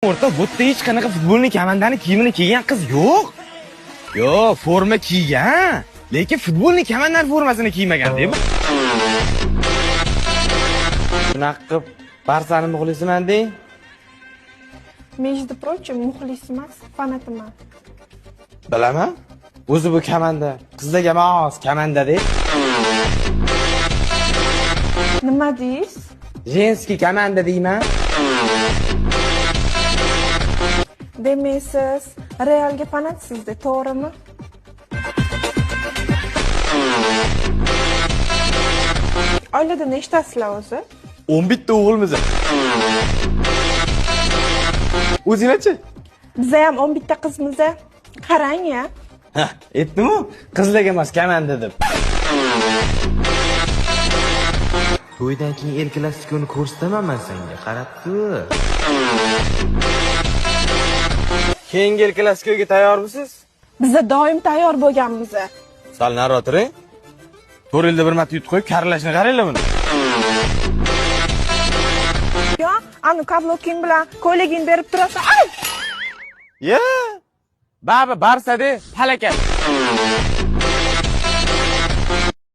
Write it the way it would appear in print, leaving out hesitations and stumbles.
O'rtoq, bu yerda hech qanaqa futbolni komandani kiyimini kiygan qiz yo'q. Yo'q, forma kiygan, lekin futbolni komandani formasini kiymagan deb. Shunaqa qilib Barsani muxlisiman deng. Между прочим, muxlis emas, fanatiman. Bilaman. O'zi bu komanda qizlarga mos komanda deb. Nima deysiz? Женский komanda deyman. Demak, siz Realga fanatsizda, to'g'rimi? Oilada nechtasizlar o'zi? 11 ta o'g'ilmiz. O'zinglarchi? Biza ham 11 ta qizmiz. Qarang-ya. Ha, aytdim-ku, qizlarga mos komanda deb. To'ydan keyin El Klasikoni ko'rsataman men senga, qarab tur. Keyingi El Klasikoga tayyormisiz? Biza doim tayyor bo'lganmiz. Sal nari o'tiring. 4 yilda bir marta yutib qo'yib, karlashni qaranglar buni. Yo, anu kabloking bilan ko'ylagingni berib turasan. Ay! Ya! Baba Barsa de palakat.